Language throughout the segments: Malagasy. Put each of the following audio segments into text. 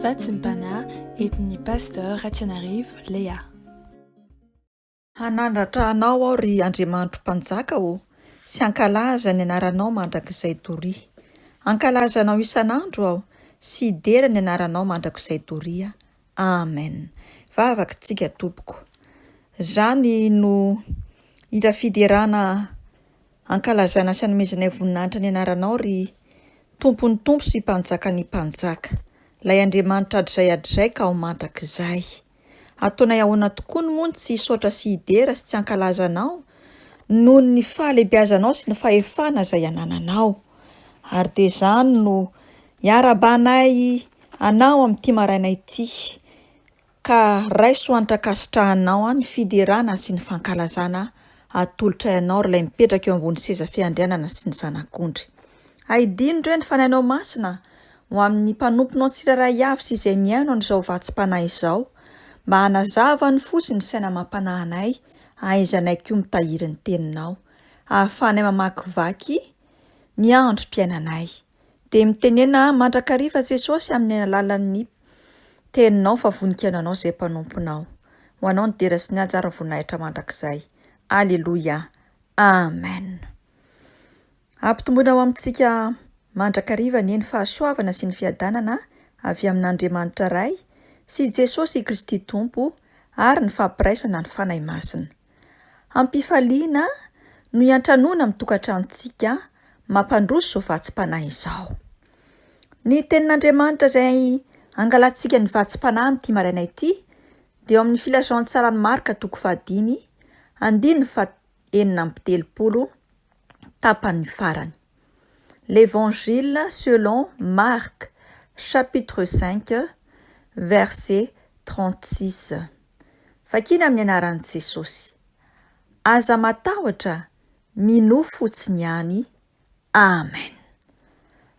Vatsim-panahy entin'ny Pasteur Ratianarivo Léa. Hanandratra Anao aho, ry Andriamanitro Mpanjaka ô, sy hankalaza ny anaranao mandrakizay doria. Hankalaza Anao isan'andro aho, sy hidera ny anaranao mandrakizay doria. Amen. Vavaka tsika tompoko. Zany no hira fiderana ankalazana sy anomezanay voninahitra ny anaranao ry Tompon'ny Tompo sy Mpanjakan'ny Mpanjaka. Ilay Andriamanitra hatrizay hatrizay ka ho mandrakizay. Ataonay ahoana tokoa ny moa ny tsy hisaotra sy hidera sy tsy hankalaza Anao noho ny fahalehibiazanao sy ny fahefana izay anananao. Ary dia izany no iarahabanay Anao amin'ity maraina ity, ka raiso hanitra ankasitrahanao ny fiderana sy ny fankalazana atolotray Anao ry Ilay mipetraka eo ambony seza fiandrianana sy ny Zanak'ondry. Aidino re ny Fanahinao Masina ho amin'ny mpanomponao tsirairay avy sy izay mihaino an'izao vatsim-panahy izao, mba hanazava ny fo sy ny saina amam-panahy anay, hahaizanay koa mitahiry ny Teninao, hahafahanay mamakivaky ny androm-piainanay. Dia mitenena mandrakariva Jesosy amin'ny alalan'ny Teninao fa vonon-kiaino Anao izay mpanomponao. Ho Anao ny dera sy ny haja ary ny voninahitra mandrakizay. Aleloia. Amen. Ampitomboina ho amintsika mandrakariva anie ny fahasoavana sy ny fiadanana avy amin'Andriamanitra Ray sy Jesosy Kristy Tompo ary ny fampiraisana ny Fanahy Masina. Am-pifaliana no iantranoana amin'ny tokantranontsika mampandroso izao vatsim-panahy izao. Ny tenin'Andriamanitra izay angalantsika ny vatsim-panahy amin'ity maraina ity dia ao amin'ny filazantsaran'i Marka toko fahadimy andininy faha 36 tapany farany. L'Évangile selon Marc chapitre 5 verset 36. Vakina amin'ny anaran'i Jesosy. Aza matahotra, minoa fotsiny ihany. Amen.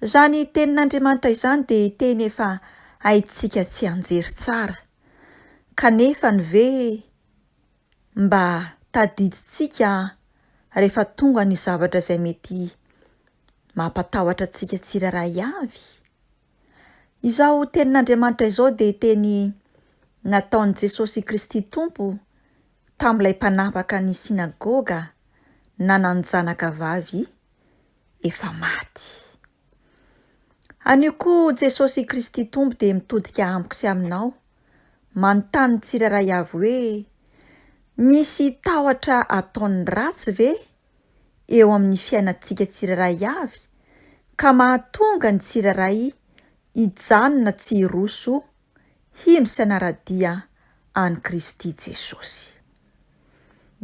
Izany tenin'Andriamanitra izany dia teny efa haintsika tsianjery tsara. Kanefa ny ve mba tadidintsika rehefa tonga ny zavatra izay mety mampatahotra antsika tsirairay avy? Izao tenin'Andriamanitra izao dia teny nataon'i Jesosy Kristy Tompo tamin'ilay mpanapaka ny synagoga nanan-janaka vavy efa maty. Anio koa Jesosy Kristy Tompo dia mitodika amiko sy aminao, manontany ny tsirairay avy hoe, Misy tahotra ataon'ny ratsy ve eo amin'ny fiainantsika tsirairay avy ka mahatonga ny tsirairay hijanona tsy hiroso hino sy hanara-dia an'i Kristy Jesosy?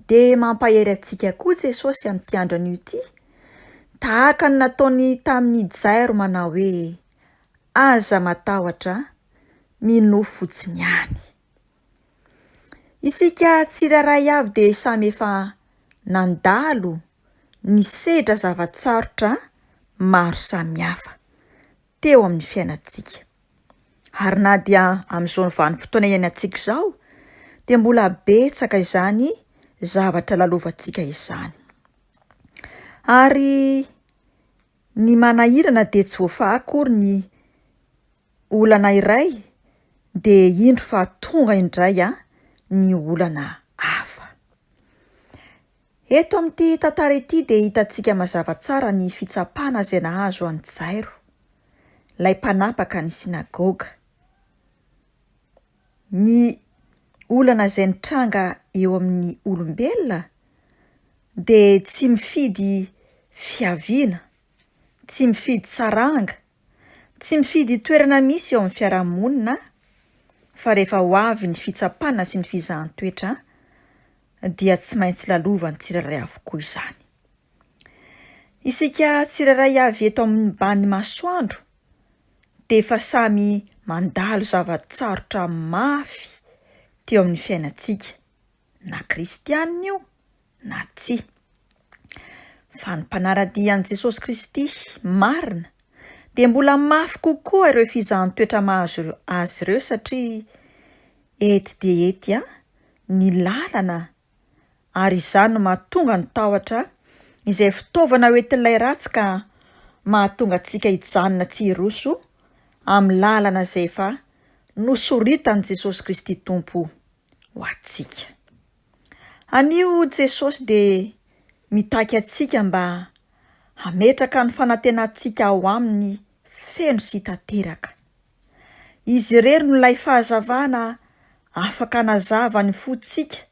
Dia mampahery antsika koa Jesosy amin'ity andro anio ity, tahaka ny nataony tamin'i Jairo manao hoe, Aza matahotra, minoa fotsiny ihany. Isika tsirairay avy dia samy efa nandalo nisedra zava-tsarotra maro samihafa teo amin'ny fiainantsika. Ary na dia amin'izao vanim-potoana iainantsika izao dia mbola betsaka izany zavatra lalovantsika izany. Ary ny manahirana dia tsy voafaha akory ny olana iray dia indro fa tonga indray ny olana hafa. Eto amin'ity tantara ity dia hitantsika mazava tsara ny fitsapana izay nahazo an'i Jairo, ilay mpanapaka ny synagoga. Ny olana izay mitranga eo amin'ny olombelona dia tsy mifidy fiaviana, tsy mifidy saranga, tsy mifidy toerana misy eo amin'ny fiarahamonina fa rehefa ho avy ny fitsapana sy ny fizahan-toetra dia tsy maintsy lalovan'ny tsirairay avokoa izany. Isika tsirairay avy eto ambany masoandro dia efa samy mandalo zava-tsarotra mafy teo amin'ny fiainantsika, na kristianina io na tsia. Fa ny mpanara-dia an'i Jesosy Kristy marina dia mbola mafy kokoa ireo fizahan-toetra mahazo azy ireo satria ety dia ety ny lalana ary izany no mahatonga ny tahotra izay fitaovana hoentin'ilay ratsy ka mahatonga antsika hijanona tsy hiroso amin'ny lalana izay efa. nosoritan'i Jesosy Kristy Tompo ho antsika. Anio Jesosy dia mitaky antsika mba hametraka ny fanantenantsika ao Aminy feno sy tanteraka. Izy irery no ilay fahazavana afaka hanazava ny fontsika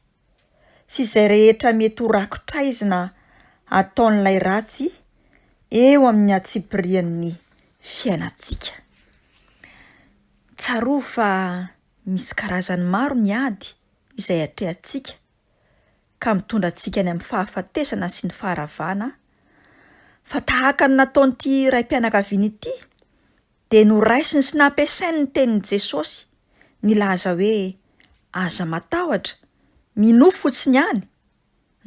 sy izay rehetra mety ho rakotr'aizina ataon'ilay ratsy eo amin'ny antsipirian'ny fiainantsika. Tsarovy fa misy karazany maro ny ady izay atrehantsika ka mitondra antsika any amin'ny fahafatesana sy ny faharavana, fa tahaka ny nataon'ity raim-pianakaviana ity dia noraisiny sy nampiasainy ny tenin'i Jesosy nilaza hoe, Aza matahotra, minoa fotsiny ihany.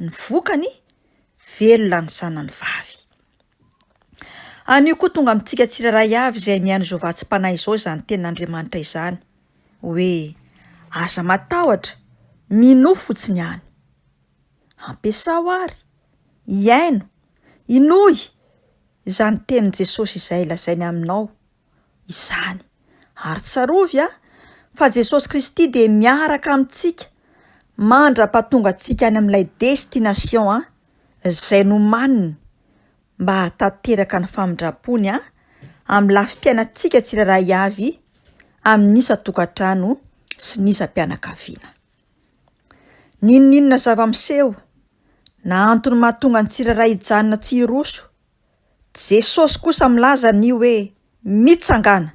Ny vokany, velona ny zanany vavy. Anio koa tonga amintsika tsirairay avy izay mihaino izao vatsim-panahy izao izany tenin'Andriamanitra izany, hoe, Aza matahotra, minoa fotsiny ihany. Ampiasao àry, hihaino, hinoy izany tenin'i Jesosy izay lazainy aminao izany. Ary tsarovy a, fa Jesosy Kristy dia miaraka amintsika mandra-pahatonga antsika any amin'ilay destination a, izay nomaniny mba hahatanteraka ny famindram-pony a, amin'ny lafim-piainantsika tsirairay avy, amin'ny isan-tokantrano sy ny isam-pianakaviana. N'inon'inona zava-miseho na antony mahatonga ny tsirairay hijanona tsy hiroso, Jesosy kosa milaza anio hoe, Mitsangàna!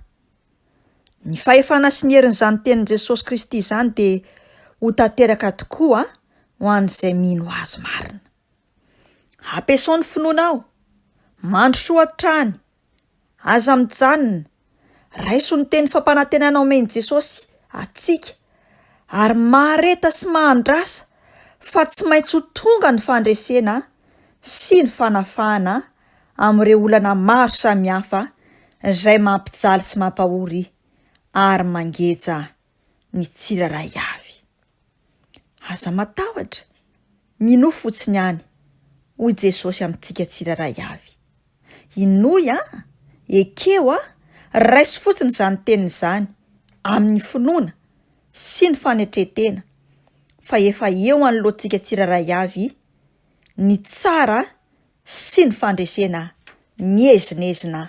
Ny fahefana sy ny herin'izany tenin'i Jesosy Kristy izany dia ho tanteraka tokoa ho an'izay mino Azy marina. Ampiasao ny finoanao, mandrosoa hatrany, Aza mijanona! Raiso ny teny fampanantenana omen'i Jesosy antsika ary mahareta sy mahandrasa fa tsy maintsy ho tonga ny fandresena sy ny fanafahana amin'ireo olana maro samihafa izay mampijaly sy mampahory ary mangeja ny tsirairay avy. Aza matahotra, minoa fotsiny ihany, hoy Jesosy amintsika tsirairay avy. Inoy an, ekeo an, raiso fotsiny izany teniny izany amin'ny finoana sy ny fanetren-tena fa efa eo anoloantsika tsirairay avy ny tsara sy ny fandresena miezinezina.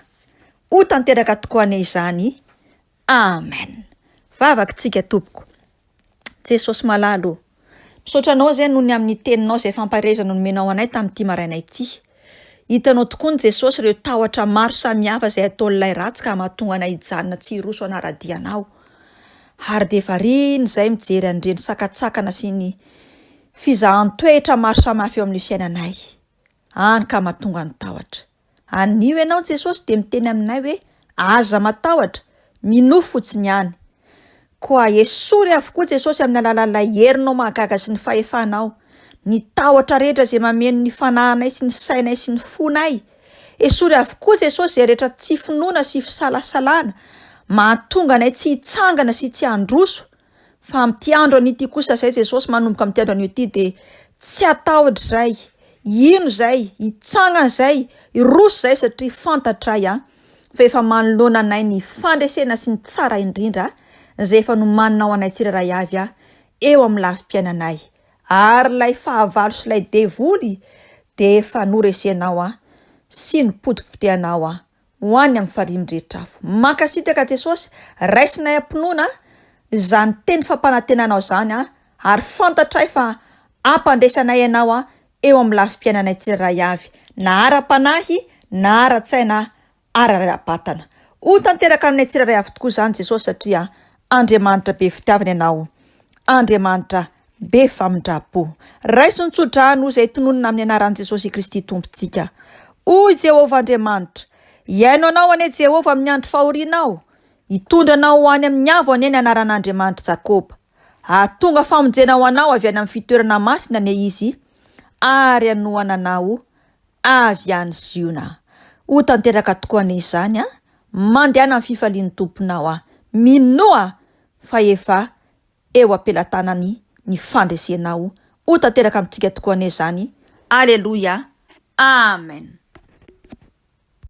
Ho tanteraka tokoa anie izany. Amen. Vavaka tsika tompoko. Jesosy malala o. Misaotra anao izay noho ny amin'ny teninao izay fampaherezana nomenao anay tamin'ity maraina ity. Hitanao tokoa ny Jesosy ireo tahotra maro samihafa izay ataon'ilay ratsy ka mahatonga anay hijanona tsy hiroso hanara-dia anao. Ary dia variana izay mijery an'ireny sakantsakana sy ny fizahan-toetra maro samihafa eo amin'ny fiainanay. Hany ka mahatonga ny tahotra. Anio ianao Jesosy dia miteny aminay hoe aza matahotra, minoa fotsiny ihany. Koa esory avokoa Jesosy amin'ny alalan'ilay herinao mahagaga sy ny fahefanao, ny tahotra rehetra izay mameno ny fanahinay sy ny sainay sy ny fonay. Esory avokoa Jesosy izay rehetra tsy finoana sy fisalasalana mahatonga anay tsy hitsangana sy tsy handroso Fa amin'ity andro anio ity kosa izay Jesosy manomboka amin'ity andro anio ity dia tsy hatahotra izay, hino izay, hitsangana izay, hiroso izay satria fantatray an fa efa manoloana anay ny fandresena sy ny tsara indrindra izay efa nomaninao anay tsirairay avy an eo amin'ny lafim-piainanay ary ilay fahavalo sy ilay devoly dia efa noresenao an sy nopotipotehanao an ho any amin'ny farihy mirehitra afo. Mankasitraka Jesosy, raisinay am-pinoana izany teny fampanantenanao izany ary fantatray fa hampandresy Ianao eo amin'ny lafim-piainanay tsirairay avy, na ara-panahy, na ara-tsaina, ary ara-batana. Ho tanteraka aminay tsirairay avy tokoa izany Jesosy satria Andriamanitra be fitiavana Ianao, Andriamanitra be famindram-po. Raiso ny tso-drano izay tononina amin'ny anaran'i Jesosy Kristy Tompontsika. Hoy Jehovah Andriamanitra, Hihaino anao anie Jehovah amin'ny andro fahorianao, hitondra anao ho any amin'ny avo anie ny anaran'Andriamanitr'i Jakoba. Hahatonga famonjena ho anao avy any amin'ny fitoerana masina anie Izy, ary hanohana anao avy any Ziona. Ho tanteraka tokoa anie izany an! Mandehana amin'ny fifalian'ny Tomponao an! Minoa fa efa eo am-pelatanany ny fandresenao. Ho tanteraka amintsika tokoa anie izany. Aleloia. Amen.